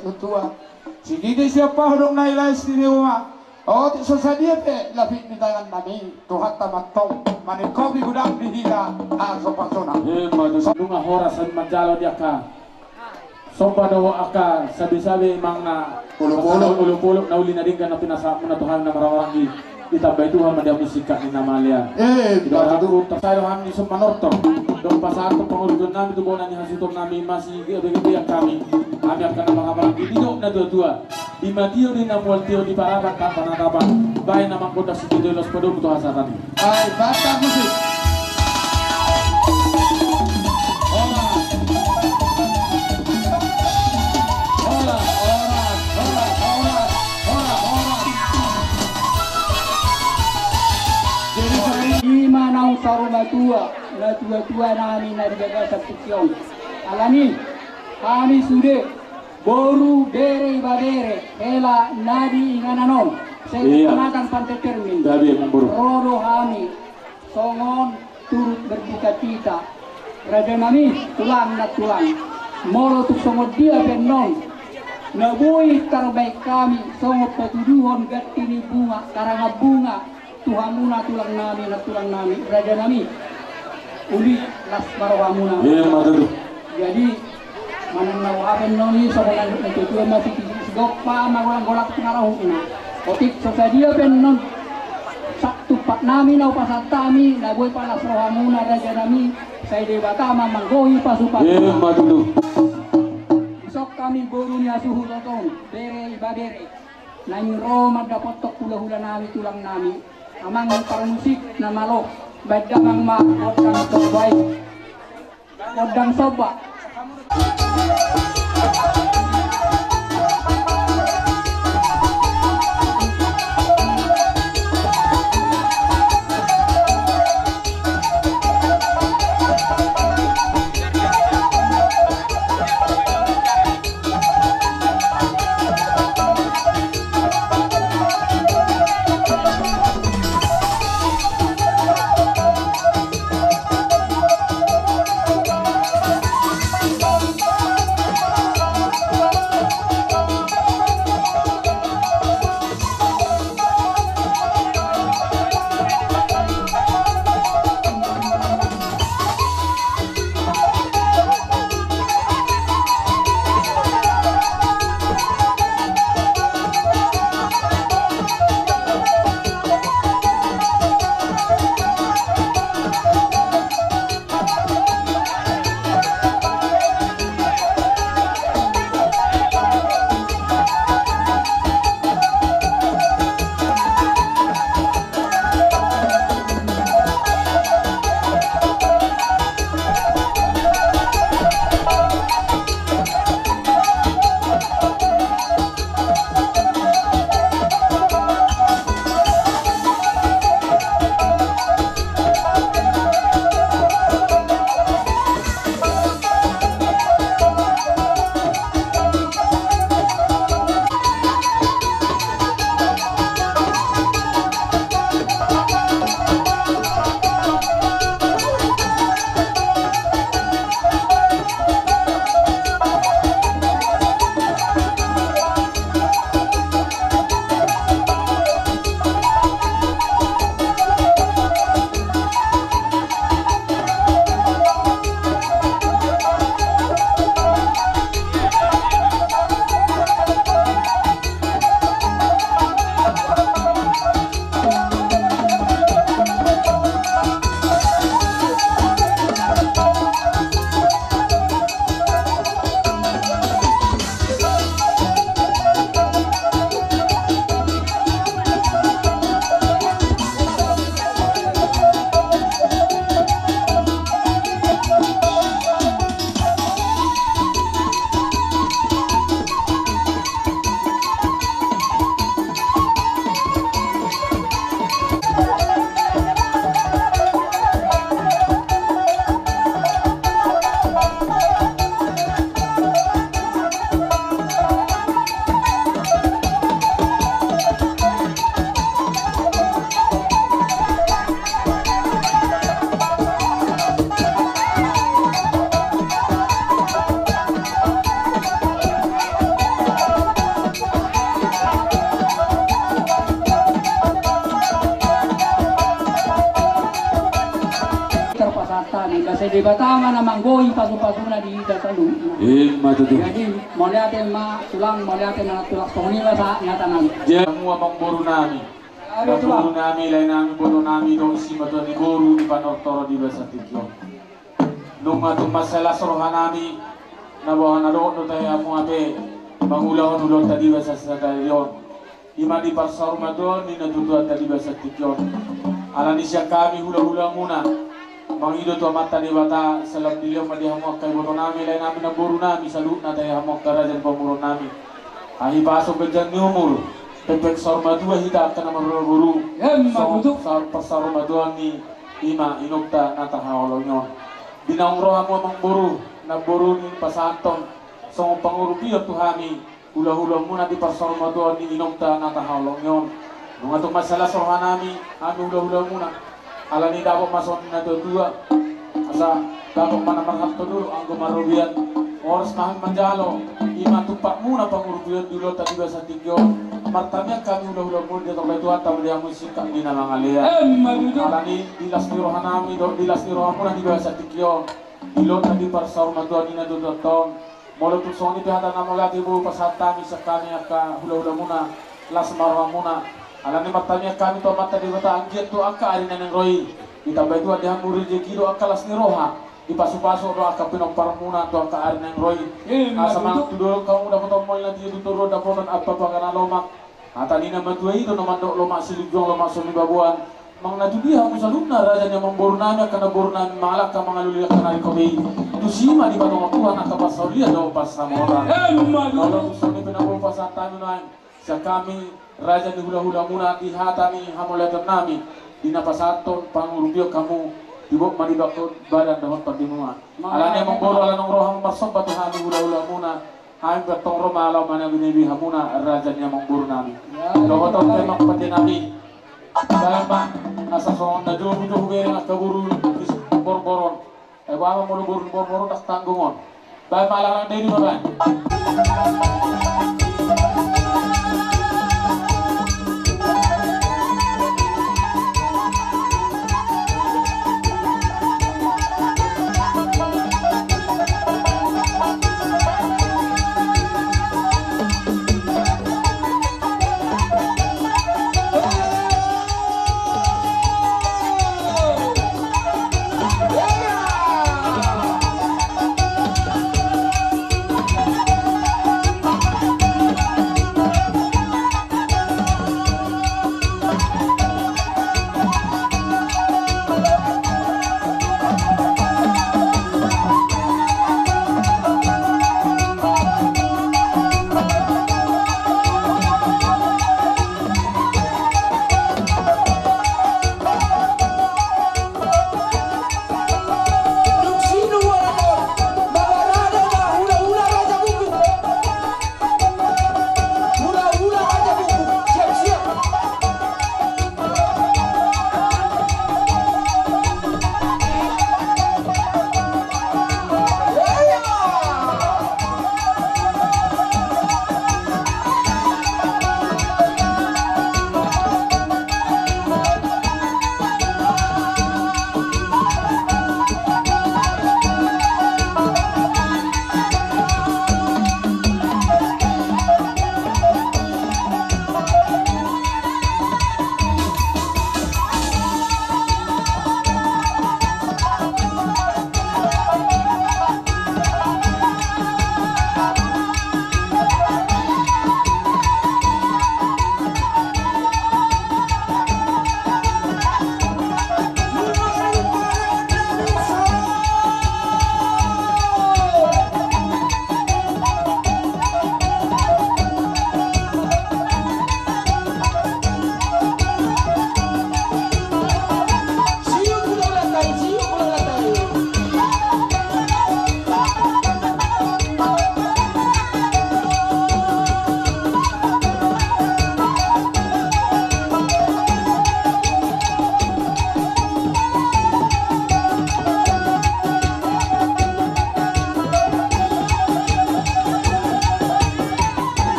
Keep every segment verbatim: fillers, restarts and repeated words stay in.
Tutua. Sigigi siap pahodong na ilais di uma. Otik so sadia pe lapik ni tangan nami, Tuhanta ma antong maningkopi godang di hita. Aso pasona. Ima tutu. Nunga horas hami manjalo di angka somba dohot angka sabe-sabe manang na olop-olop, olop-olop na uli na denggan na pinasahatmuna tu hami na marhahamaranggi ditambai Tuhan ma di hamu singkat ni na malean. Ima tutu. Tarsai do hami dison manortor dohot pasahathon pangurupion nami tu bona ni hasuhuton nami, masigabe-gabean hami, hami angka na marhahamaranggi, didok na tua-tua: Di ma tio, di na mual tio, di parapat tanpa na dapat, bahen na manggoda sitio, di los padomu tu hasahatan i. Ai, mantap musik. Horas. Horas, horas, horas, horas, horas, horas. Jadi, ima naung saur matua na tua-tua nami na di bagasan tingki on. Alani hami sude boru, bere, ibebere, hela na di inganan on, sai, iya, keponakan Pante Termin. Gabe, Amangboru. Ro do hami songon turut berdukacita. Raja nami, tulang na tulang. Molo tung songon dia pe annon na boi tarbahen hami songon patuduhon ganti ni bunga, karangan bunga, tu hamuna tulang nami, nantulang nami, raja nami. Uli las ma rohamuna. Ima tutu. Jadi, manang na boha pe annon i, songon na nidok ni natuatua ma, si, si, sigompa ma golang-golang pangarahutna. Otik so sadia pe annon sahat tumpak nami na hupasahat hami, na boi palas rohamuna, raja nami, sai Debata ma manggohi pasu-pasuna. Ima tutu. Dison hami boru ni hasuhuton on, bere, ibebere, naeng ro mandapothon hula-hula nami, tulang nami, amang parmusik na malo, bahen damang ma gondang somba i. Gondang somba. Debata ma na manggohi pasu-pasuna di hita saluhutna. Ima tutu. Jadi mauliate ma tulang, mauliate ma tulang, songon i ma sahat ni hata nami. Jadi hamu amangboru nami, amangboru nami, lae nami, boru nami, dohot simatua ni boru di panortor di bagasan tingki on. Nunga tung mansai las roha nami, na boha na dohot do tahe hamu hape mangulahon ulaonta di bagasan sadari on. Ima di parsaurmatuaon ni natuatuanta di bagasan tingki on. Alani sian hami hula-hulamuna mangido tu Amanta Debata, sai lam dilehon ma di hamu angka iboto nami, lae nami, namboru nami, saluhutna tahe hamu angka raja ni pamoruon nami. Hahipason, ganjang ni umur, pengpeng saurmatua hita angka na marboru-boru. Ima tutu. Songon parsaurmatuaon ni ima inongta na tahaholongi on. Di naung ro hamu amangboru, namboru, ni pasahathon songon pangurupion tu hami hula-hulamuna di parsaurmatuaon ni inongta na tahaholongi on. Nunga tung mansai las roha nami, hami hula-hulamuna. Alani dapot ma songon ni natuatua, asa dapot ma na marhalto dolok anggo marrobean. Horas ma hami manjalo, ima tumpakmuna pangurupion di ulaonta di bagasan tingki on. Martamiang hami hula-hulamuna, dihatahon Tuhanta ma di hamu singkat ni na mangalean. Ima tutu. Alani di las ni roha nami dohot di las ni rohamuna di bagasan tingki on, di ulaonta di parsaurmatuaon ni natuatuanta on. Molo tung songon i pe hata na mauliate boi pasahat hami sian hami angka hula-hulamuna, las ma rohamuna. Alani martamiang hami tu Amanta Debata anggiat tu angka ari na naeng ro i, ditambai Tuhan di hamu rejeki dohot angka las ni roha, dipasu-pasu do angka pinomparmuna tu angka ari na naeng ro i. Ima tutu. Asa manang tu dolok hamu dapoton moli na tio, tu toruan dapotan ampapangan na lomak. Hata ni na matua i do na mandok, lomak silinjuang, lomak sinuan ni baboan. Manang na tu dia hamu saluhutna raja ni amangboru nami, angka namboru nami, mangalangka mangalului angka na ringkot i, tusi ma dipatongon Tuhan angka parsaulian dohot pansamotan. Ima tutu. Molo tung songon i pe na boi pasahat hami nuaeng sian hami raja ni hula-hulamuna di hata ni hamauliateon nami, di na pasahathon pangurupion hamu, dibot ma di bangkon badan dohot tondimuna. Alani amangboru, ala naung ro hamu marsomba tu hami hula-hulamuna, hami pe antong ro ma laho manebe-nebe hamuna raja ni amangboru nami. Dohot on pe amang pande nami, baen ma asa songon na jobu-jobu bereng angka boru di Borboron. Ai boha ma molo boru di Borboron ndang tanggung on. Baen ma, ala naeng deni ma baen.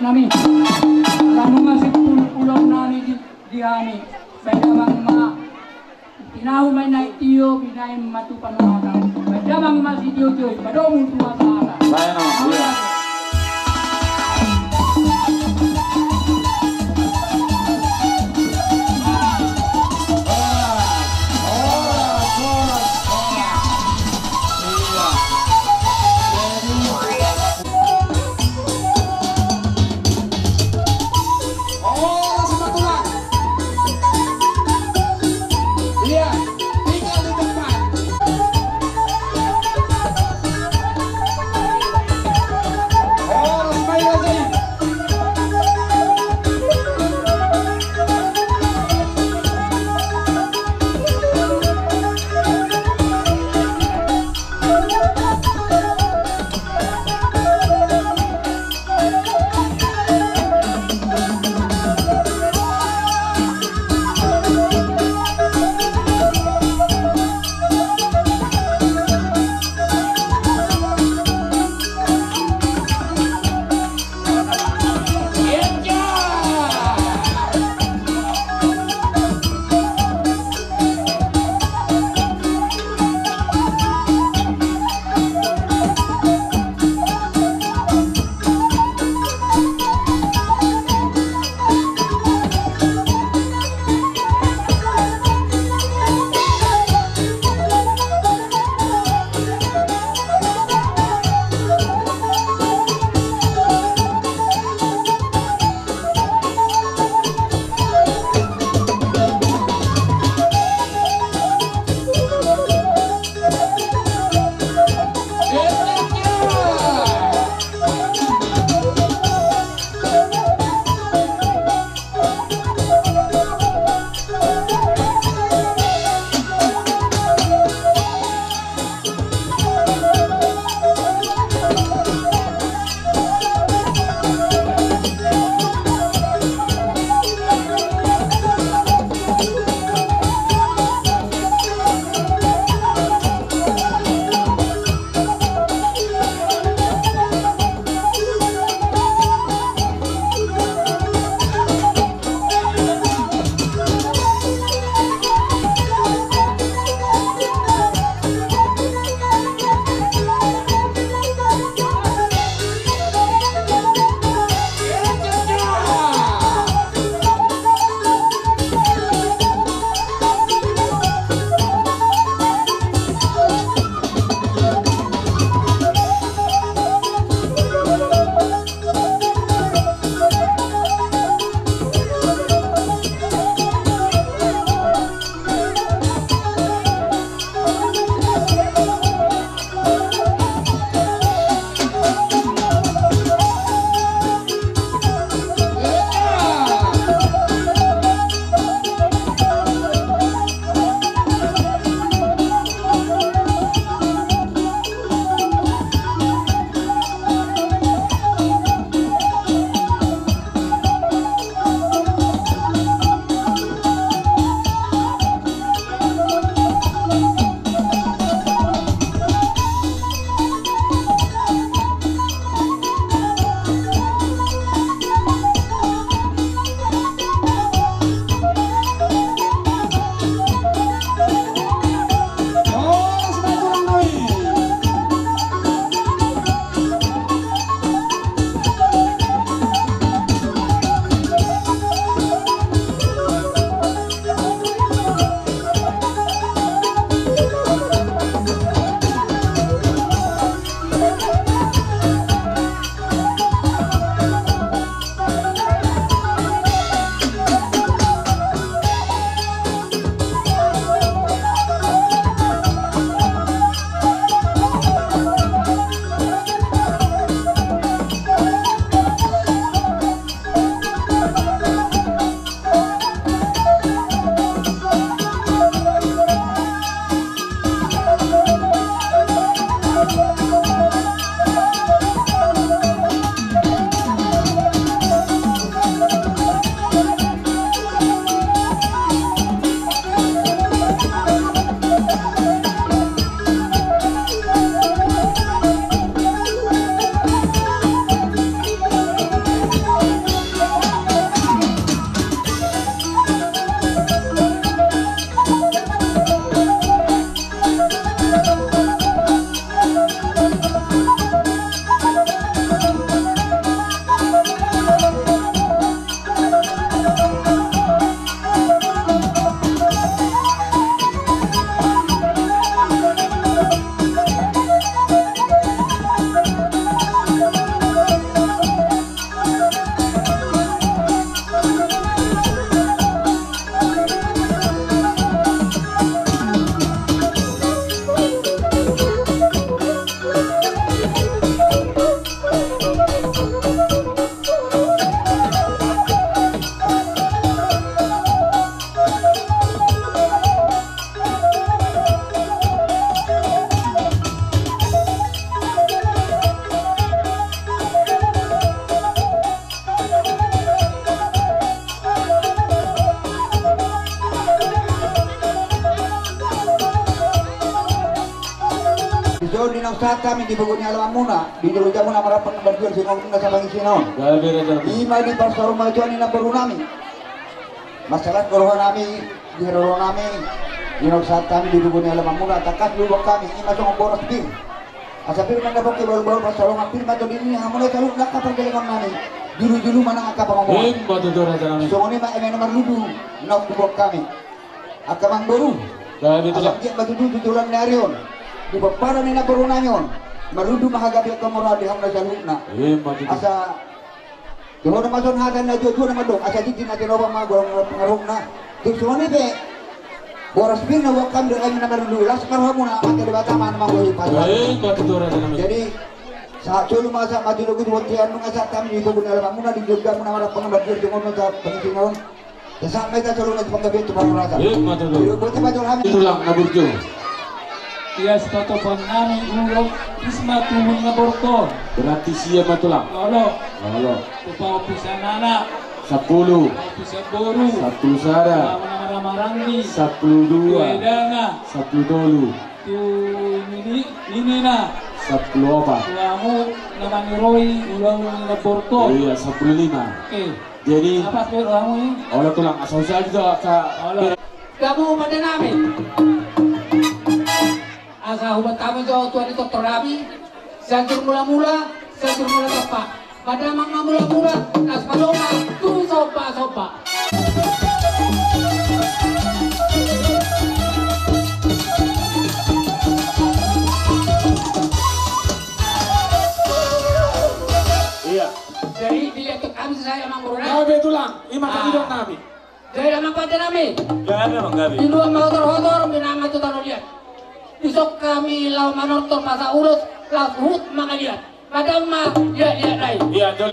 Nami, ala nunga simpul ulaon nami di, di hami. Baen damang ma, tinahu ma i na i tio, binaen ma tu panuhatan. Baen damang ma sitiotio i, padomu tu hasahatan. Baen, oh, iya. Hami di pogu ni alamanmuna, di jolo jamuna marapang na marjual singongunna sapangisina on. Ima di parsaurmatuaon ni namboru nami. Masalah roha nami, di roha nami, di noksa hami di pogu ni alamanmuna, tangkas luhut hami, ima songon boras pir. Asa pir ma na pongki bahulbahul pansalongan, pir ma tondinami, hamuna saluhutna angka pargellengon nami, julu-julu ma nang angka pangomoan. Ima tutu raja nami. Songon i ma eme na marlulu, na huboan hami. Angka amangboru. Asa anggiat ma tutu tulan ni ari on, di pomparan ni namboru nami on, marlulu ma hagabeon, hamoraon di hamuna saluhutna. Ima tutu. Asa Dohonon ma songon hata ni natuatua na mandok, asa tintin na tinopa ma godang pangarahutna. Tung songon i pe, boras pir na huboan hami, dohot hami na marlulu, las ma rohamuna, amanta Debata ma na manggohi pasu. Jadi, sahat solu ma sahat mati logu tu bontean nunga sahat hami di pogu ni alamanmuna, di jolo jamuna marapang na marjual singongunna sapangisina on. Sahat ma hita solu na tu panggabean tu parhorasan. Ima tutu. Tulang na burju. Ia sipatopan nami ulos, isma tuhun na borkon. Berarti sia ma tulang. Lolo. Lolo. Tupa opusan anak. Sampulu. Opusan boru. Sampulu sada. Tupa maranggi. Sampulu dua. Tuedana. Sampulu tolu. Tu nini, ninina. Sampulu opat. Tuamu na maniroi ulaon na borkon. Iya, sampulu lima. Eh. Jadi, apa tu rohamu i? Olo tulang, asa usaha juga, asa. Olo. Gamu pande nami. Asa huboan hamu jo tuan i tortor nami. Sianjur mulamula, sianjur mula tompa. Madamang ma mulamula, las ma jolo tu sombasomba. Iya. Jadi, dilihat tu hami saya amangboru nami. Gabe tulang, ima tangidok nami. Jadi, amang pande nami. Gabe, amang, gabe. Di luat ma hotor-hotor, binanga tu tano liat. Dison hami laho manortor pasa ulos, laos huhut mangaliat. Madam ma liat-liat nai. Iya, jol.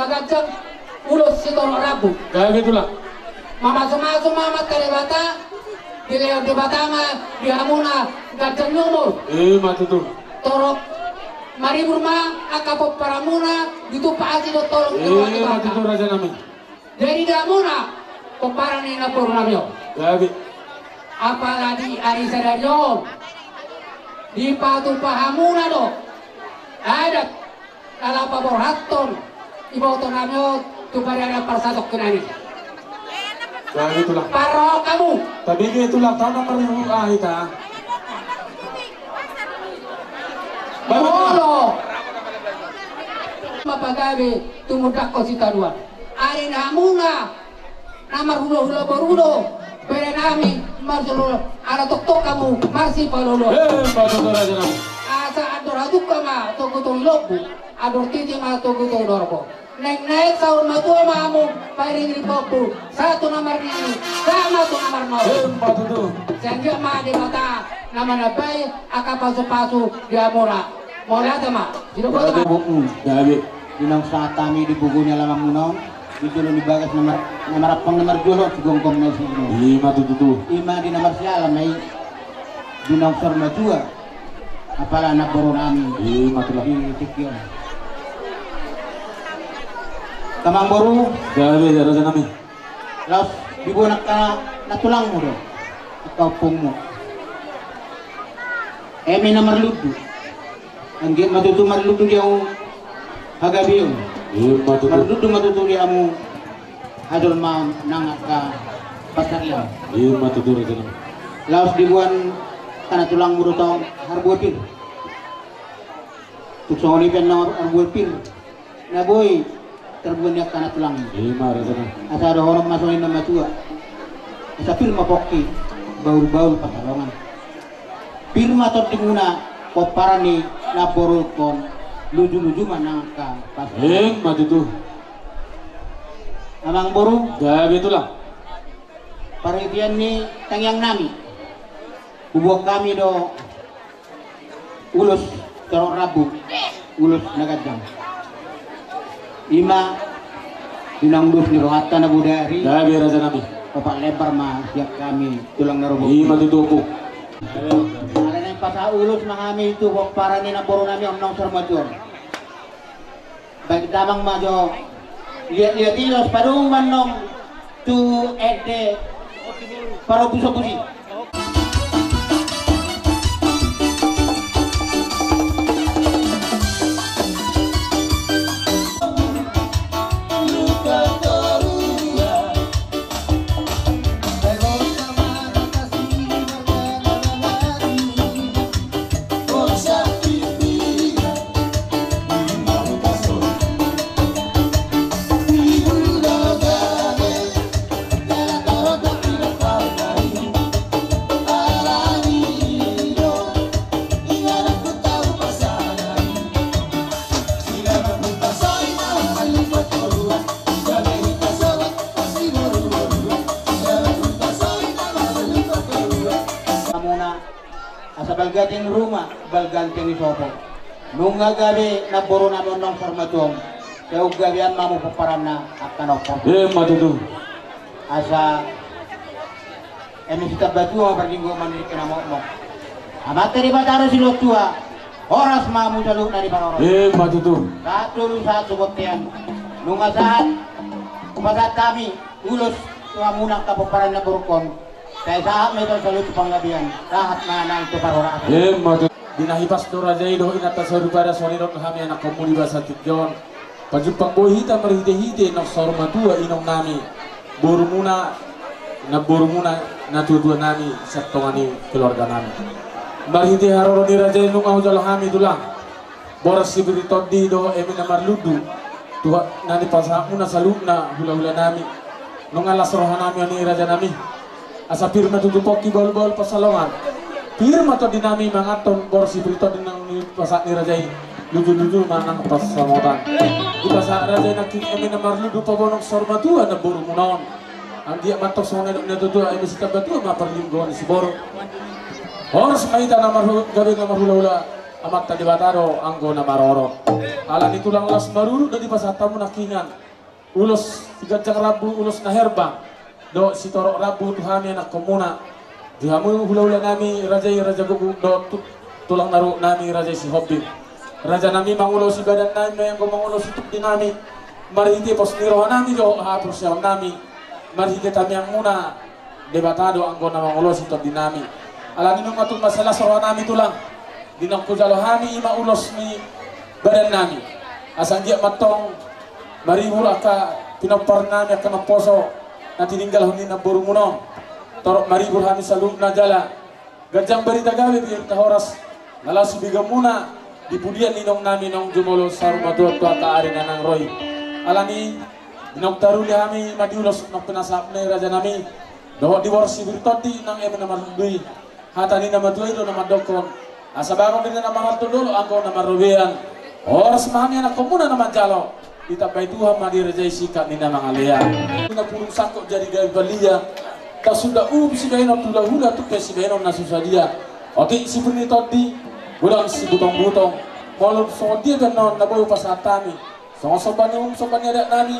Ganjang ulos sitorop rambu. Gabe tulang. Mamasumasu ma Amanta Debata, dilehon Debata ma di hamuna ganjang ni umur. Ima tutu. Torop maribur ma angka pomparanmuna, ditumpak asi dohot holong ni Debata. Ima tutu, raja nami. Jadi di hamuna pomparan ni namboru nami on. Gabe. Apala di ari sadari on dipatupa hamuna do adat na laho paborhathon iboto nami on tu parianan parsatongkinan i. Gabe tulang. Parrohahon hamu. Tabege tulang, tama marhua hita. Molo mapagabe tumundalhon sitadoan. Ari ni hamuna na marhulahula boru do bere nami marhulahula, ala tongtong hamu marsipaolooloan. Eh, ima tutu, raja nami. Asa andor hatungka ma togutogu ni lombu, andor titi ma togutogu ni horbo. Naeng naeng saur matua ma hamu pairingiring pahompu, sahat tu na marnini, sahat ma tu na marnono. Eh, ima tutu. Sai anggiat ma Debata na manambai angka pasupasu di hamuna. Mauliate ma. Sidok boto ma. Gabe. Di naung sahat hami di bogu ni alamanmuna on, di jolo ni bagas na mar-, na marampang na marjolo, sigomgom na sinuan. Ima tutu. Ima di na marsiala ma i di naung saur matua. Apala namboru nami. Ima tutu. Di tingki on. Amangboru. Gabe, raja nami. Laos diboan angka nantulangmu do, angka ompungmu. Eme na marlundu. Anggiat ma tutu marlundu di hamu hagabeon. Ima tutu. Marlundu ma tutu di hamu hajolmaon nang angka pansarian. Ima tutu, raja nami. Laos diboan angka nantulangmu do tong harbue pir. Tung songon i pe nang harbue pir na boi tarbuan ni angka nantulangmu. Ima, raja nami. Asa dohonon ma songon i na matua. Asa pir ma pongki, bahulbahul pansalongan. Pir ma tondimuna, pomparan ni namborungkon, lujuluju ma nang angka pas. Ima tutu. Amangboru. Gabe tulang. Parhitean ni tangiang nami, huboan hami do ulos torop rambu, ulos na ganjang. Ima di naung dos ni rohanta na bodari. Gabe, raja nami. Opat lembar ma sian hami tulang na ro. Ima tutu, ompung. Alai naeng pasahat ulos ma hami tu pomparan ni namboru nami on naung saur matua on. Baen damang ma jo liatliat i, laos padomu ma annon tu ende parobusobus i. Hamuna, asa balga ganteng ruma, balga ganteng ni sopo. Nunga gabe namboru nami on naung saur matua on, sai gabean ma hamu pomparanna angka na ompung. Ima tutu. Asa eme sitambatua ma parlinggoman ni na mokmok. Amanta Debata do silehon tua, horas ma hamu saluhutna diparorot. Ima tutu. Sahat tu ulos, sahat tu bontean. Nunga sahat, hupasahat hami ulos tu hamuna angka pomparan ni namborungkon. Sai sahat ma i tong saluhut tu panggabean, sahat ma nang tu parhorasan. Ima tutu. Di na hipas do raja i dohot inanta soripada, songon i dohot hami anakkonmu di bagasan tingki on. Pajumpang boi hita marhitehite naung saur matua inong nami, borumuna, namborumuna, natuatua nami sian tonga ni keluarga nami. Marhite haroro ni raja i nunga hujalo hami tulang, boras sipir ni tondi dohot eme na marlundu, tu na nipasahatmuna saluhutna hulahula nami. Nunga las roha nami on i raja nami. Asa pir ma tutu pongki, bahulbahul pansalongan. Pir ma tondi nami manganhon boras sipir ni tondi naung nipasahat ni raja i. Lujuluju ma nang pansamotan. Dipasahat raja i nangkin eme na marlundu, paboa naung saur matua namborumuna on. Anggiat ma antong songon na nidok ni natuatua, eme sitambatua ma parlinggoman ni siborok. Horas ma hita na marhu-, gabe na marhulahula. Amanta Debata do anggo na maroro. Alani tulang, las maruru do dipasahat hamu nangkiningan. Ulos siganjang rambu, ulos na herbang dohot sitorop rambu tu hami anakkonmuna. Di hamu hulahula nami raja i Raja Guguk dohot tu-, tulang na ruhut nami Raja i Sihombing. Raja nami, mangulosi badan nami ma i anggo mangulosi tondi nami. Marhite pos ni roha nami dohot haporseaon nami, marhite tangiangmuna, Debata do anggo na mangulosi tondi nami. Alani nunga tung mansai las roha nami tulang, di naung hujalo hami i ma ulos ni badan nami. Asa anggiat ma antong maribur angka pinompar nami, angka naposo na tininggalhon ni namborumuna on. Torop maribur hami saluhutna jala ganjang barita gabe, barita horas na laos sibegeonmuna di pudian ni inong nami naung jumolo saur matua tu angka ari na naeng ro i. Alani i, di naung taruli hami ma di ulos naung pinasahat ni raja nami dohot di boras sibir tondi nang eme na marlului. Hata ni na matua i do na mandokkon: Asa bagot ninna na mangalto dolok anggo na marrobean. Horas ma hami anakkonmuna na manjalo, ditambai Tuhan ma di raja i singkat ni na mangalean. Na pulung sangkot jadi gabe balian, tasundal uhum sibahenon tu hulahula, tung pe sibahenon na so sadia. Otik sibir ni tondi, godang sibutongbutong, molo songon dia pe annon na boi hupasahat hami. Songon somba ni uhum, somba ni adat nami,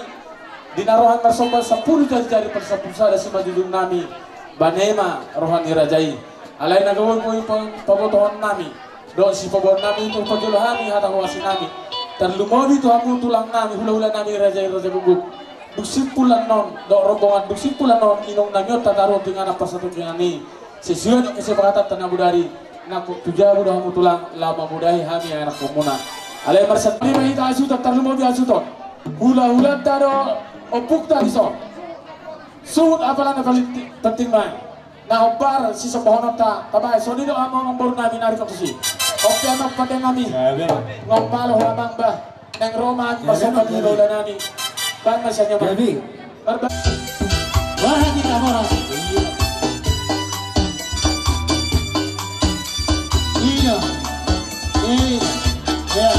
di na roha marsomba sampulu jari-jari, pasampulu sada simanjujung nami, bane ma roha ni raja i. Alai na gabe boi pa-, pabotohon nami dohot sipabotohon nami tu parjolo hami hata huasi nami, tarlumobi tu hamu tulang nami, hulahula nami raja i Raja Guguk. Dung simpul annon dohot rombongan, dung simpul annon inong nami on tataruhon tu inganan parsatongkinan i, sesuai dohot kesepakatan na bodari. Nangkok tu jabu do hamu tulang, laho mamudahi hami anakkonmuna. Alai marsantabi ma hita hasuhuton, tarlumobi hasuhuton, hulahulanta dohot ompunta dison. Suhut apala na paling ti-, penting ma i na hombar sisombahononta, tabahen songon i do amang boru nami na rikot tusi. Oke amang pande nami. Gabe. Ngomalo ho amang bah. Naeng ro ma hami, gabe, pasomba ni, gabe, hulahula nami. Baen ma sian i amang. Gabe. Marba-, wah, hita mora. Iya. Iya. Iya.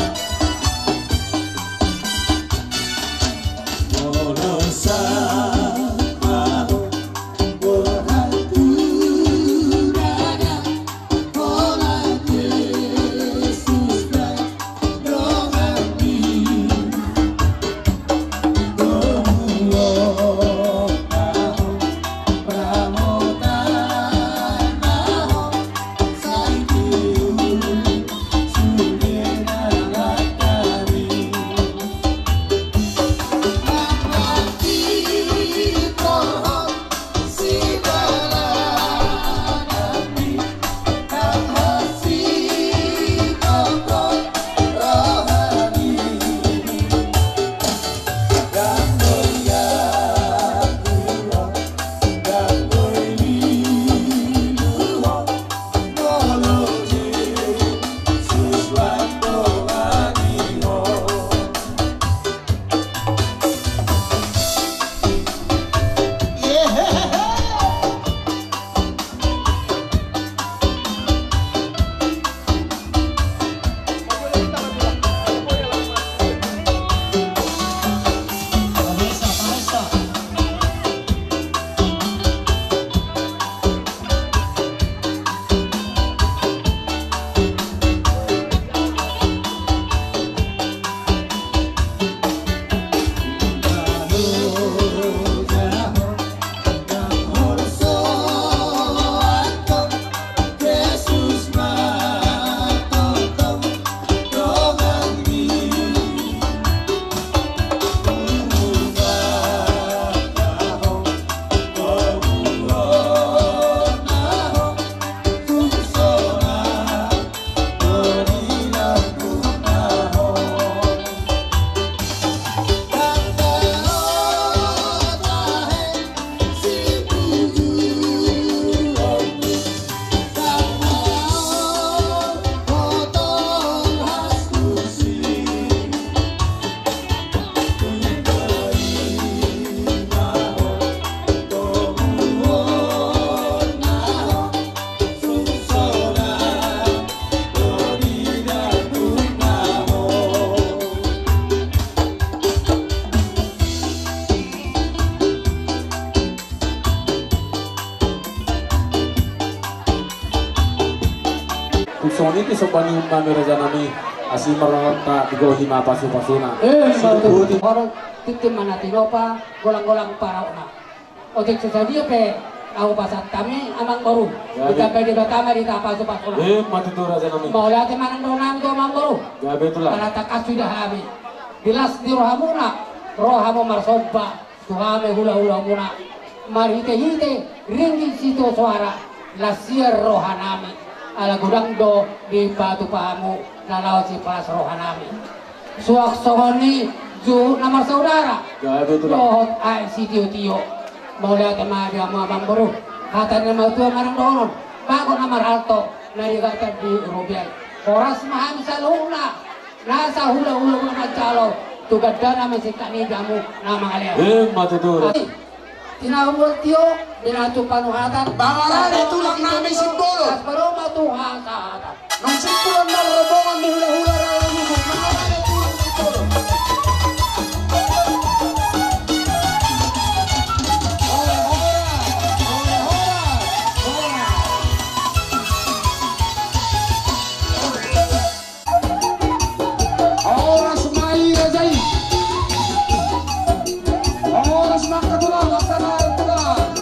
Iti somba ni umma mi raja nami, asi marnonta digohi ma pasupasuna. Eh, sintuti. Baru tintin ma na tinopa, golang-golang paraokna. Otik so sadia pe, ahu pasahat hami amang boru. Gabe. Ditambai Debata ma di hita pasupasuna. Eh, ima tutu raja nami. Mauliate ma nang dohonon tu amang boru. Gabe tulang. Ala tangkas suda hami. Di las ni rohamuna, ro hamu marsomba tu hami hulahulamuna. Marhitehite ringgit sitio soara, las sian roha nami. Ala godang do dipatupa hamu na laho sipalas roha nami. Suang songon i juhut na marsaudara. Gabe tulang. Dohot aek sitiotio. Mauliate ma di hamu amang boru. Hata ni na martua ma nang dohonon. Bagot na marhalto, na digatar di rupiah i. Horas ma hami saluhutna. Na sahulahula na manjalo tu gandana masingkat ni jamu na mangalean. Ima tutu. Ati, tinahu mual tio, binatu panuhatan. Bangala ni tulang nami Simbolon. Las baroma tu hasahatan. Nang simpulan na rombongan ni hulahula rawa luhut. Bangala ni tulang Simbolon. Ora, ora, ora, ora. Horas ma i raja i. Horas ma angka tulang, laksana tulang.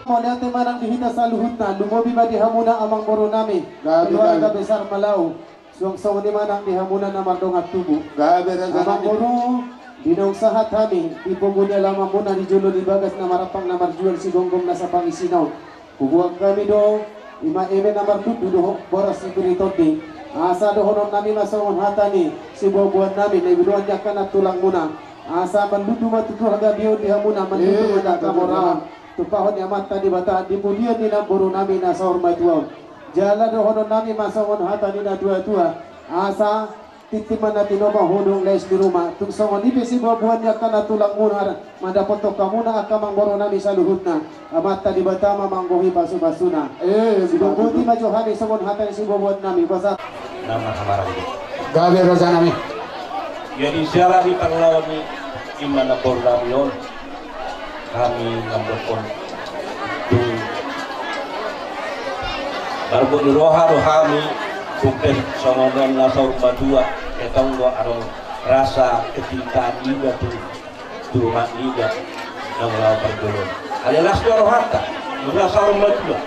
Mauliate ma nang di hita saluhutna, lumobi ma di hamuna amang boru nami, gabe, keluarga, gabe, besar Malau. Suang songon i ma nang di hamuna na mardongan tubu. Gabe raja nami. Amang boru, di naung sahat hami di pogu ni alamanmuna di jolo ni bagas na marampang na marjual sigomgom nasa pangisina on. Huboan hami do, ima eme na martutu dohot boras sipir ni tondi. Asa dohonon nami ma songon hata ni siboaboan nami na di ulaon ni angka na tulangmuna. Asa manlundu ma tutu hagabeon di hamuna, manlundu ma angka hamoraon. Tumpahon ni Amanta Debata di pudian ni namboru nami na saur matua on. Jala dohonon nami ma songon hata ni na tuatua. Asa tintin ma na tinopa, hodong lais di ruma. Tung songon i pe siboaboan ni angka na tulangmuna mandapothon hamuna angka amangboru nami saluhutna. Amanta Debata ma manggohi pasupasuna. Eh, siboaboan ma jo hami songon hata ni siboaboan nami. Basa. Nama hamara ini. Gabe raja nami. Jadi siala di parlawan ni ima namboru nami on. Hami mandokkon tu marbuat ni roha do hami. Bukti songon on na saur matua. Ketong do adong rasa kecintaan iba tu tu rumah ni ida na mulaon parjolo. Alai las do rohanta, mula saur matua.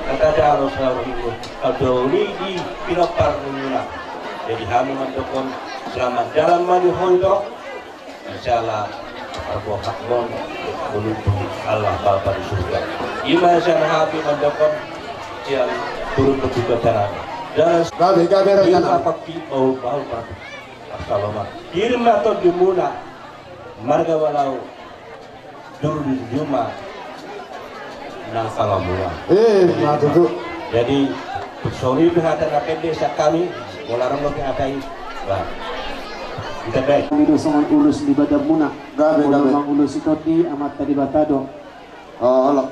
Kata daro saur minggu. Kau doli di pinompar minggu na. Jadi hami mandokkon selamat jalan ma di hoi do. Insyaallah parbohak mon menuju Allah Bapa di surga. Ima sian hami mandokkon sian turun berduka tanah. Dan gabe gabe rajana. Apa ki bau bau batu. Assalamualaikum. Kirim ma tondimuna. Marga Balau, dulu di rumah nang salamua. Eh, ma tutu. Jadi, sorry, hata na pendek sian hami, molo adong dope hata i. Bah. Kita baik. Hami do songon ulos ni badanmuna. Gabe, gabe. Molo mangulosi tondi, Amanta Debata do. Oh, olo.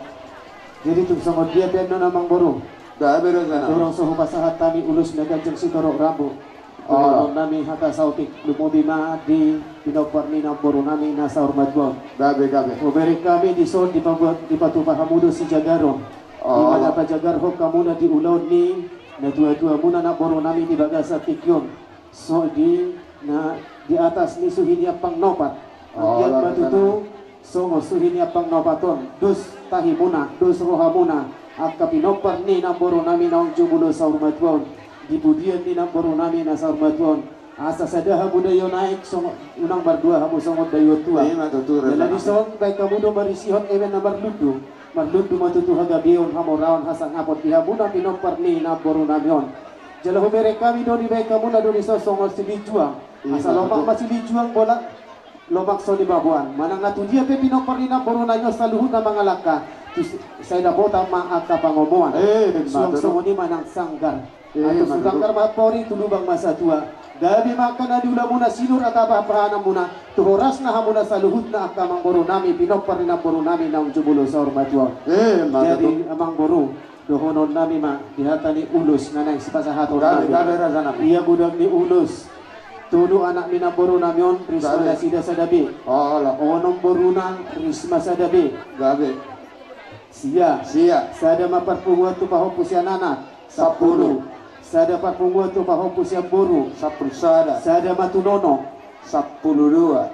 Jadi tung songon dia pe annon amangboru. Gabe do sana. Dorong so hupasahat hami ulos na ganjang sitorop rambu. Dohonon nami hata saotik, lumobi ma di pinompar ni namboru nami na saur matua on. Gabe, gabe. Hubereng hami dison dipabuat, dipatupa hamu do sijagaron. Di mana pajagarhon hamuna di ulaon ni natuatuamuna namboru nami di bagasan tingki on. So di na di atas ni suhi ni ampang na opat. Anggiat ma tutu songon suhi ni ampang na opat on, dos tahimuna, dos rohamuna, angka pinompar ni namboru nami naung jumolo saur matua on, di pudian ni namboru nami na saur matua on. Asa sada hamu daio naek songon, unang mardua hamu songon daio tua. Ima tutu. Jala dison baen hamu do marisihon eme na marlundu. Marlundu ma tutu hagabeon, hamoraon, hasangapon di hamuna pinompar ni namboru nami on. Jala hubereng hami do dibaen hamuna do dison songon silinjuang. Asa lomak ma silinjuang, bola lomak so nibaboan. Manang na tu dia pe pinompar ni namboru nami on saluhutna mangalangka, tu sai dapotan ma angka pangomoan. Suang songon i manang sanggar. Atur sutangkar ma pori, tu lubang ma satua. Gabe ma angka na di ulamuna, sinur angka pahanpahananmuna, tu horasna hamuna saluhutna angka amangboru nami pinompar ni namboru nami naung jumolo saur matua on. Jadi amangboru, dohonon nami ma di hata ni ulos na naeng sipasahaton nami. Ia godang ni ulos. Tolu anak ni namboru nami on, Risma nasida sada be. Onom boruna, Risma sada be. Sia. Sia. Sada ma parpunguan tu pahompu sian anak. Sampulu. Sampulu. Sada parpunguan tu pahompu sian boru. Sampulu sada. Sada ma tu nono. Sampulu dua.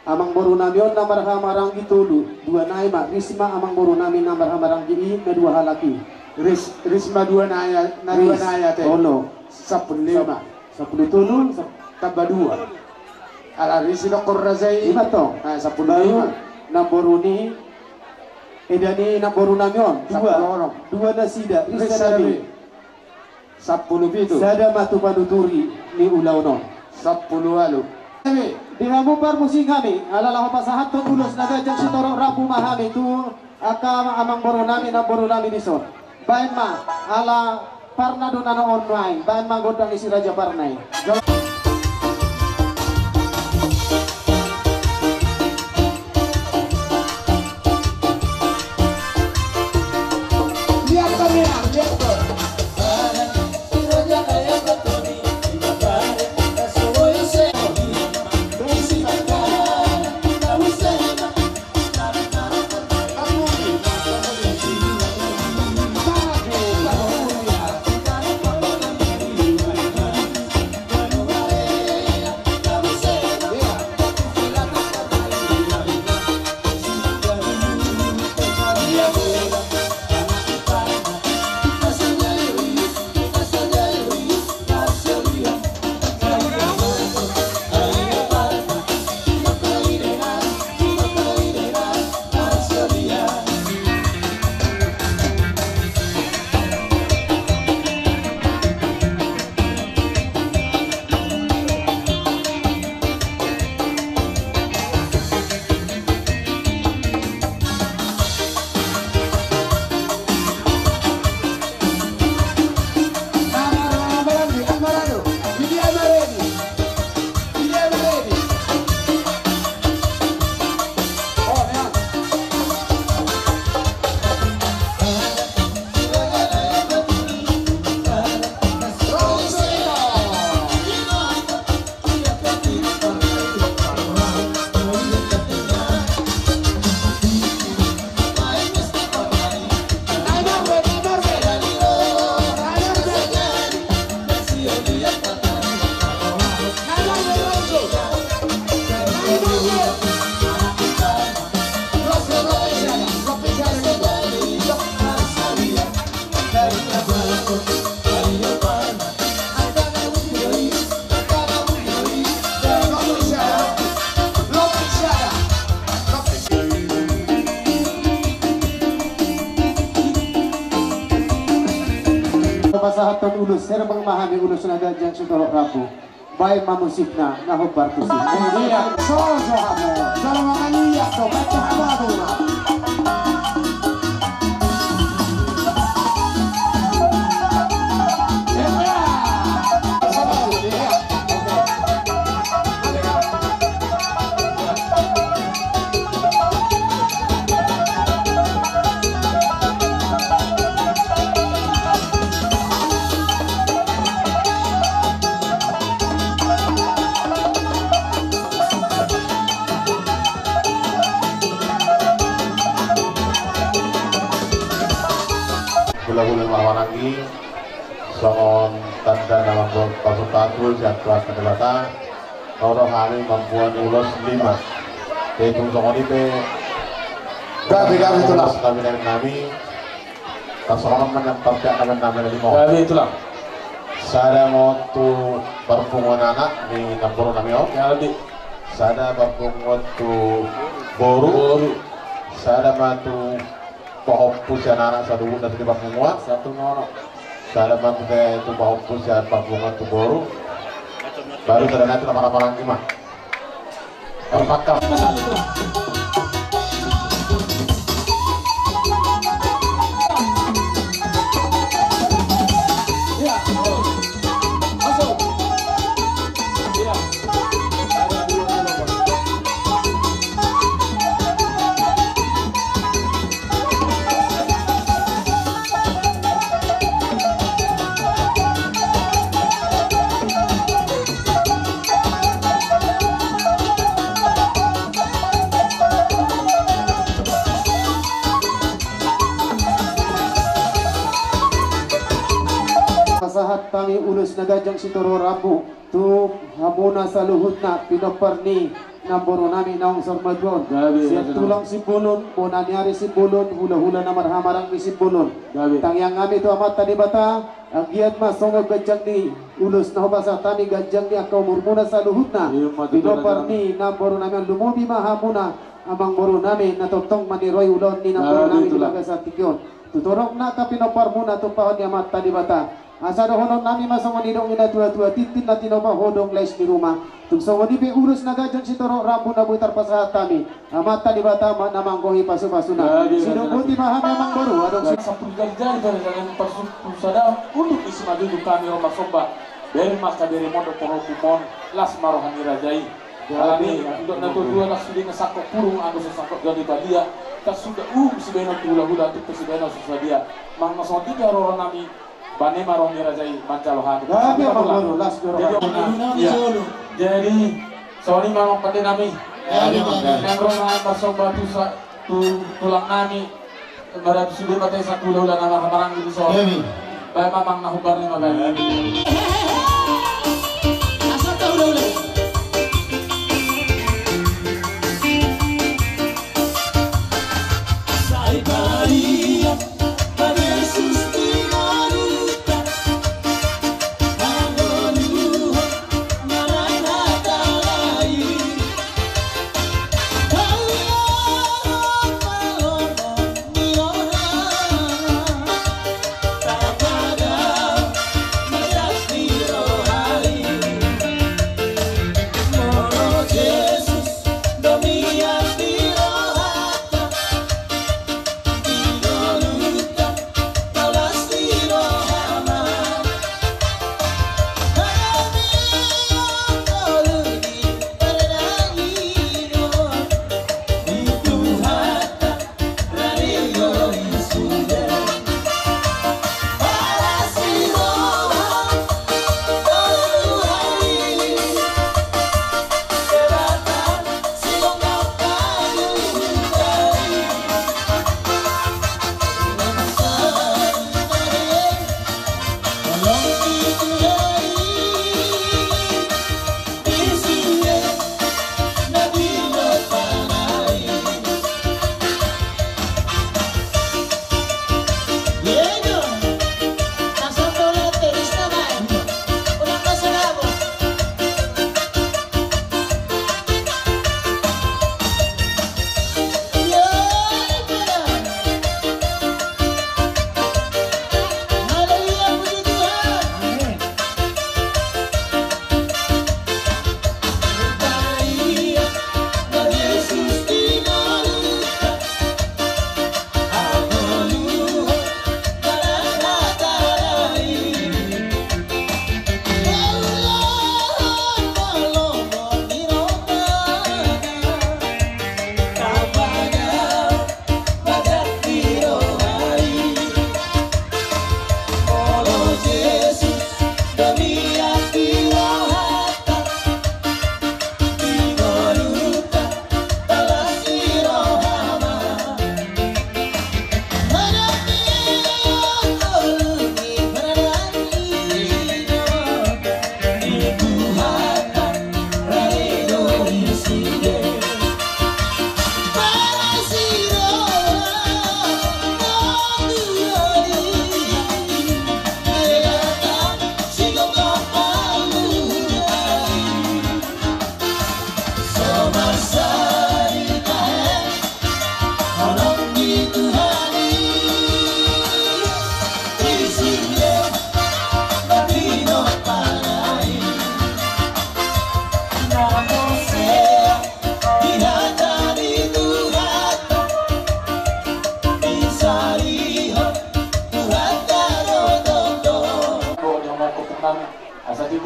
Amangboru nami on na marhahamaranggi tolu. Dua nai ma, Risma amangboru nami na marhahamaranggi i, na dua halak i. Ris, Risma dua nai, na dua nai ate. Olo. Sampulu lima. Sampulu tolu. Tamba dua. Ala Ris i dokkon raja i. Ima tong. Sampulu lima. Namboru ni eda ni namboru nami on dua. Dua nasida. Ris sada be. Sampulu pitu. Sada ma tu panuturi ni ulaon on. Sampulu ualu. Di hamu parmusik hami, ala laho pasahathon ulos na ganjang sitorop rambu ma hami tu angka amangboru nami, namboru nami dison. Baen ma, ala parna do na on nuaeng, baen ma gondang ni si Raja Parna i. Pasahathon ulos, herbang ma hami ulos na ganjang sitorop rambu. Baen ma musikna na hombar tusi. Ia, so, so hamu. Jala mangaliat do, baca hamu do. Hulahula na marhahamaranggi, songon tanda na mamboan pasu-pasu sian Tuhan Debata, ro do hami mamboan ulos lima. Jadi tung songon i pe. Gabe, gabe, Tulang. Ulos nami, nami, nami. Tarsongon on ma na parsiap nami, nami, nami, mo. Gabe, Tulang. Sada ma tu parpunguan anak ni namboru nami on. Gabe. Sada parpunguan tu boru. Boru. Sada ma tu pahompu sian anak saluhutna tu di parpunguan. Sahat tu nono. Sada ma tu, tu pahompu sian parpunguan tu boru. Baru sada nai tu na marhahamaranggi ma. Terpakam. Pasahat hami ulos na ganjang sitorop rambu. Tu hamuna saluhutna pinompar ni namboru nami naung saur matua on. Gabe, gabe. Sian tulang Simbolon, bona ni ari Simbolon, hulahula na marhahamaranggi Simbolon. Gabe. Tangiang nami tu Amanta Debata, anggiat ma songon ganjang ni ulos na hupasahat hami, ganjang ni angka umurmuna saluhutna. Iya, ma tutu. Pinompar ni namboru nami on, lumobi ma hamuna amangboru nami na tongtong maniroi ulaon ni namboru nami di bagasan tingki on. Gabe, Tulang. Tu torop ni angka pinomparmuna tumpahon ni Amanta Debata. Asa dohonon nami ma songon nidok ni na tua-tua, tintin na tinopa, hodong lais ni ruma. Tung songon i pe ulos na ganjang sitorop rambu na boi tarpasahat hami, Amanta Debata ma na manggohi pasu-pasuna. Gabe, gabe. Sidok boti ma hami amangboru, adong si- Sampulu jari-jari, jari-jari parsapulu sada, unduk di simanjujung hami ro marsomba. Bere ma angka beremon dohot pahompuon, las ma roha ni raja i. Gabe. Alani didok na tua-tua, las sude na sangkot purung, anggo so sangkot gabe badia. Tasuda uhum sibahenon tu hulahula, tuk pe sibahenon so sadia. Manang na songon dia pe haroro nami, bane ma roha ni raja i manjalo hami. Gabe, amangboru, las do roha. Jadi, amangboru, iya. Jadi, songon i ma amang pande nami. Gabe, amangboru. Naeng ro nai marsomba tu sa-, tu tulang nami. Marhata sude ma hita sahat tu hulahula na marhahamaranggi dison. Gabe. Baen ma amang na hombar ni ma baen. Gabe. Asa tu hulahula.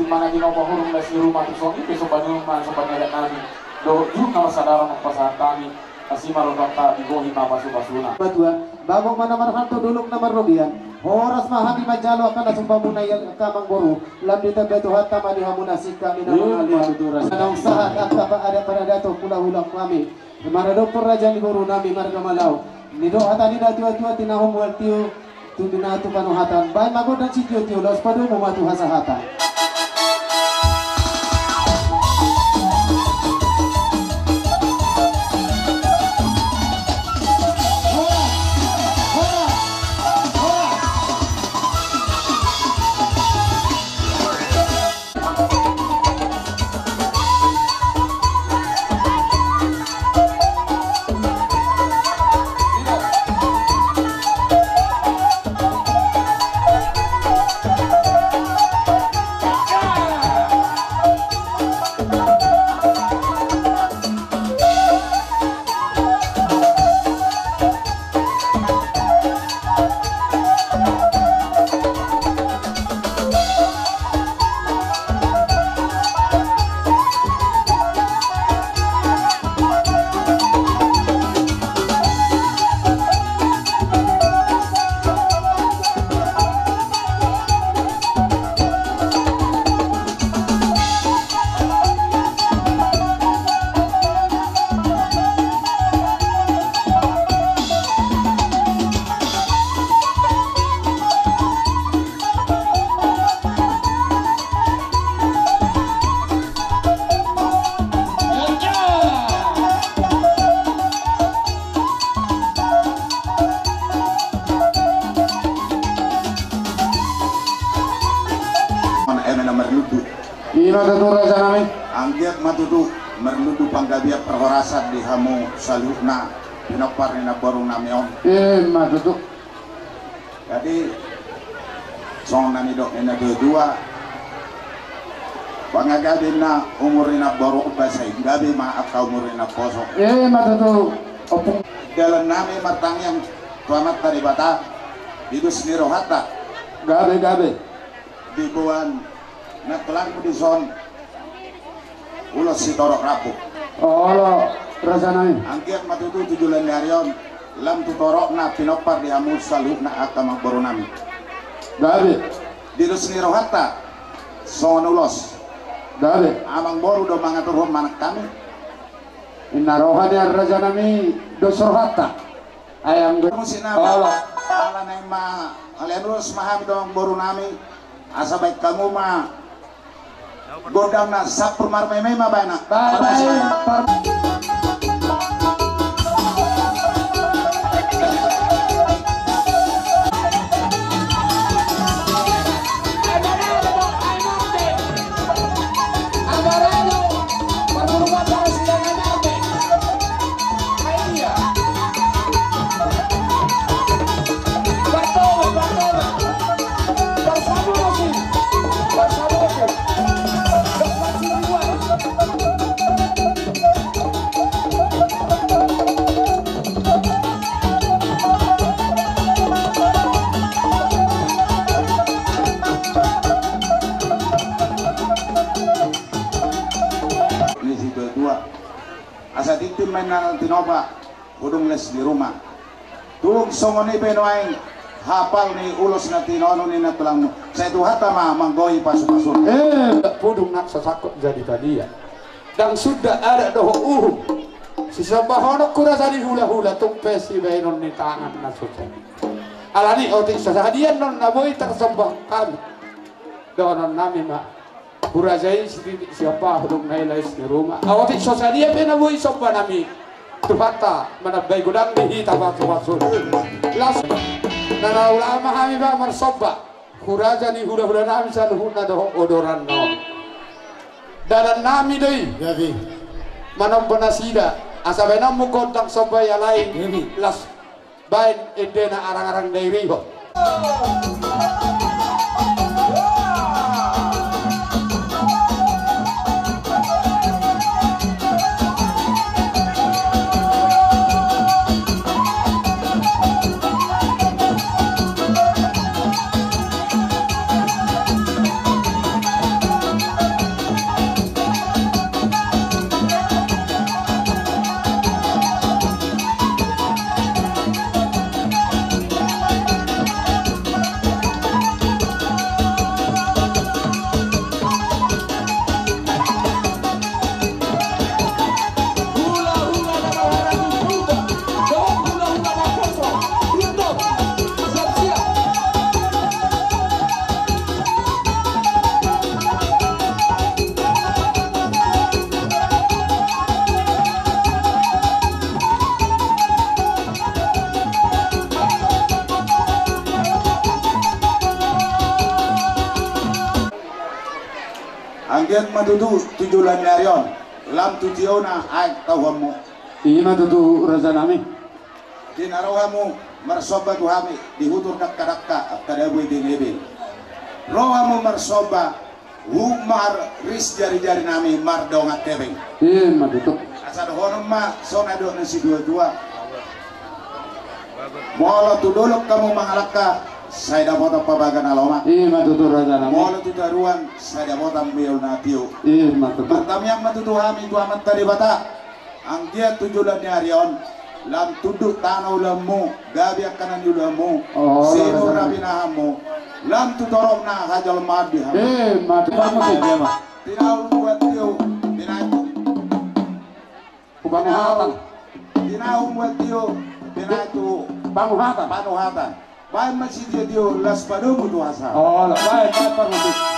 Mana di nopo hurung na si rumah tu songi pe sombani ma sombani adat nami. Dohot juru na marsadaran mampasahat nami. Asi ma rohanta dibohi ma pasu-pasuna. Matua, bagok mana marhanto dolok na marrobean. Horas ma hami manjalo angka na sumpamuna i angka amangboru. Lam ditambai Tuhanta ma di hamu nasida. Iya, matua. Naung sahat angka pa adat paradaton hula-hula nami. Maradophon raja ni boru nami marga Malau. Nidok hata ni na tua-tua, tinahu mual tio, tu binatu panuhatan. Baen ma gondang sitio-tio, laos padomu ma tu hasahatan. Mana eme na marlundu. Ima tutu raja nami. Anggiat ma tutu marlundu panggabean parhorasan di hamu saluhutna pinompar ni namboru nami on. Ima tutu. Jadi songon na nidok ni na tua-tua, pangagabe na umur ni namboru on ba sai gabe ma angka umur ni naposo. Ima tutu. Ompung. Dalan nami martangiang tu Amanta Debata di dos ni rohanta. Gabe gabe. Diboan na tulangmu dison ulos sitorop rambu. Olo raja nami. Anggiat ma tutu tu joloan ni ari on lam tu torop na pinompar di hamu saluhutna angka amangboru nami. Gabe. Di dos ni rohanta songon ulos. Gabe. Amangboru do mangaturhon manang hami. Inna roha ni raja nami dos rohanta. Ayam ge-, musik nama. Olo. Ala nai ma, ala nai ulos ma hami dohot boru nami. Asa baen hamu ma gondang na sampur marmai-mai ma baen na. Baen, baen. Ni situa-tua. Asa tintin ma inna na tinopa, hudung les di ruma. Tung songon i pe nuaeng hapal ni ulos na tinopa ni na tulangmu. Sai Tuhanta ma manggohi pasu-pasu. Eh, hudung na so sangkot jadi padia. Ndang suda adat dohot uhum. Sisombahonon hurasa ni hula-hula tung pe sibahenon ni tangan na so sangkot. Alani otik so sadia annon na boi tarsombahon hami. Dohonon nami ma. Huraja i sititi siapa hudung na i lais ni ruma. Aotik so sadia pe na boi somba nami. Tuhanta manambai godang di hita pasu-pasu. Las. Na naeng ma hami ba marsomba. Huraja ni hula-hula nami saluhutna dohot odoran on. Dalan nami do i. Gabe. Manomba nasida. Asa baenonmu gondang somba i alai. Gabe. Las. Baen endena arang-arang dairihon. Ima tutu tu joloan ni ari on, lam tu tiona aek tau hamu. Ima tutu raja nami. Di na ro hamu marsomba tu hami di hutur dangka-dangka angka dabu i di nebe. Ro hamu marsomba, huhut marris jari-jari nami mardongan hepeng. Ima tutu. Asa dohonon ma songon na nidok ni situa-tua. Molo tu dolok hamu mangalangka, sai dapotan pabaga na lomak. Ima tutu raja nami. Molo tu toruan, sai dapotan biol na tio. Ima tutu. Martamiang ma tutu hami tu Amanta Debata. Anggiat tu joloan ni ari on, lam tunduk tano ulaonmu, gabe angka na niulaonmu. Oh, simur rapi na hamu, lam tu torop na hajolmaon di hamu. Ima tutu. Tinahu mual tio, binahen tu. Panuhatan. Tinahu mual tio, binahen tu. Panuhatan. Panuhatan. Baen ma sitio-tio las padomu tu hasahatan. Oh, baen, baen, baen.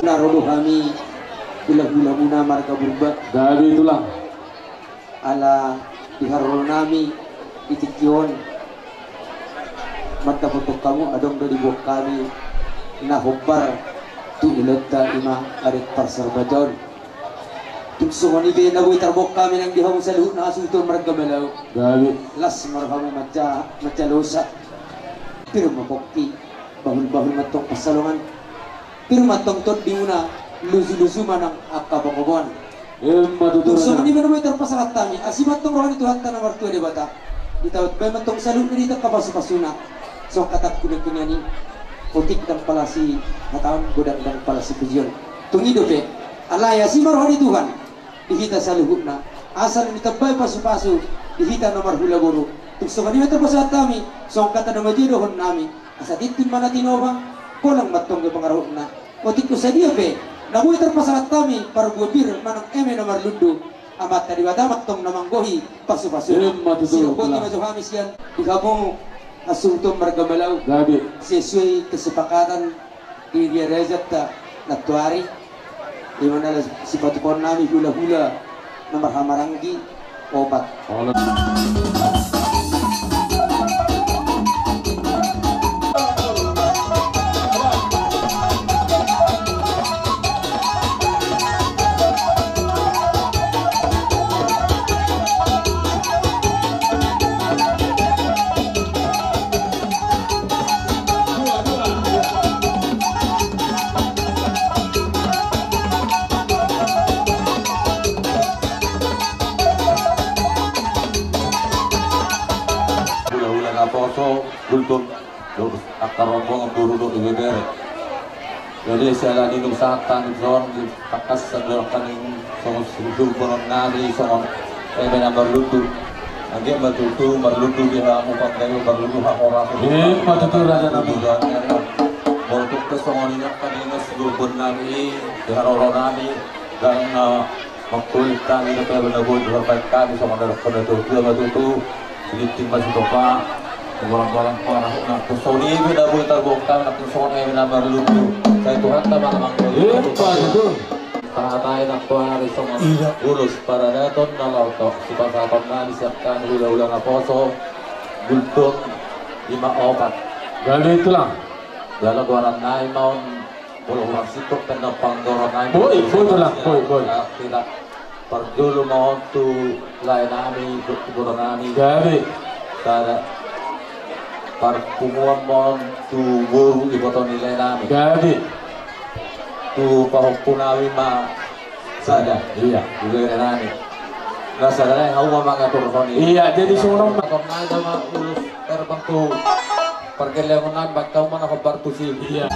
Na ro do hami hula-hula muna marga Purba. Gabe tulang. Ala di haroro nami di tingki on mandapothon hamu, adong do diboan hami na hombar tu ulaonta, ima adat parsorbaton. Tung songon i pe na boi tarboan hami nang di hamu saluhutna hasuhuton marga Malau. Gabe. Las ma rohamu manja-, manjalosa. Pir ma pongki, bahul-bahul ma antong pansalongan. Pir ma antong tondimuna, luju-luju ma nang angka pangomoan. Ima tutu. Tung songon i pe na boi tarpasahat hami, asi ma antong roha ni Tuhanta na martua Debata. Ditambai ma antong saluhutna di hita angka pasu-pasuna. Songon hata ni na hinaholongan i, otik ndang pala sihataon, godang ndang pala sipujion. Tung i dope, alai asi ma roha ni Tuhan di hita saluhutna, asa naeng ditambai pasu-pasu di hita na marhula boru. Tung songon i ma tarpasahat hami, songon hata na matua dohonon nami, asa tintin ma na tinopa, holang ma antong gabe pangarahutna. Otik tu sadia pe na boi tarpasahat hami, parbue pir manang eme na marlundu, Amanta Debata ma antong na manggohi pasu-pasuna. Ima tutu. Sidok boti ma jo hami sian di hamu hasuhuton marga Malau. Gabe. Sesuai kesepakatan di ria rajanta nantoari, ima na laho sipatupaon nami hula-hula na marhahamaranggi opat. Olo. Hula-hula naposo, Gultom, dohot angka rombongan boru dohot ibebere. Jadi siala ni nunga sahat hami songon di tangkas sandok hami songon suhut boru nami songon eme na marlundu. Anggiat ma tutu marlundu di hamu panggabean, marlundu hamu horas. Ima tutu, raja nami. Molo tung pe songon i nangkin, songon i di haroro nami, ndang na mangkulit hami dope na boi dipasahat hami songon na dohonon ni natuatua ma tutu. Siginting ma sitopa, golang-golang pangarahutna. Songon i pe na boi tarboan hami, songon i pe na marlundu. Sai Tuhanta ma na manggohi. Ima tutu. Tahatai nangkin ari songon ulos paradaton na laho sipasahaton nami sian hami hulahula naposo, Gultom lima opat. Gabe, Tulang. Jala goaran nai ma on, molo hurang singkop pe na panggoro nai. Boi, boi, Tulang, boi, boi. Parjolo ma on tu lae nami, tu boru nami. Gabe. Sada. Parpunguan ma on tu boru iboto ni lae nami. Gabe. Tu pahompu nami ma sada. Iya. Di lae nami. Na sada nai hamu ma mangaturhon i. Iya, jadi songon on ma. Tong nai ma ulos herbang tu pargellengon nami, baen hamu ma na hombar tusi. Iya.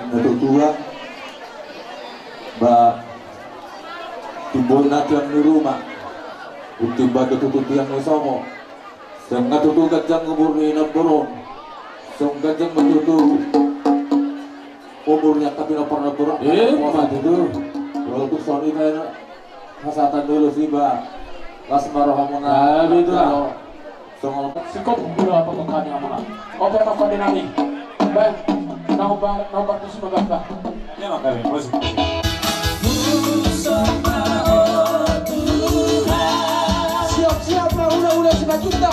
Natuatua, ba, timbo na tiang ni ruma, timbo do tutu tiang ni somo. Sanga tutu ganjang umur ni namboru on. Sanga ganjang ma tutu umur ni angka pinompar namboru on. Ima tutu. Walaupun songon i pe na hasahatan dulu si ba. Las ma rohamuna. Gabe, Tulang. Songon. Singkop dulu apa kau kami amuna. Oke, apa kau di nami. Baik. Nau ba, nau ba tu si ba. Siap-siap ma hulahula si ba kita.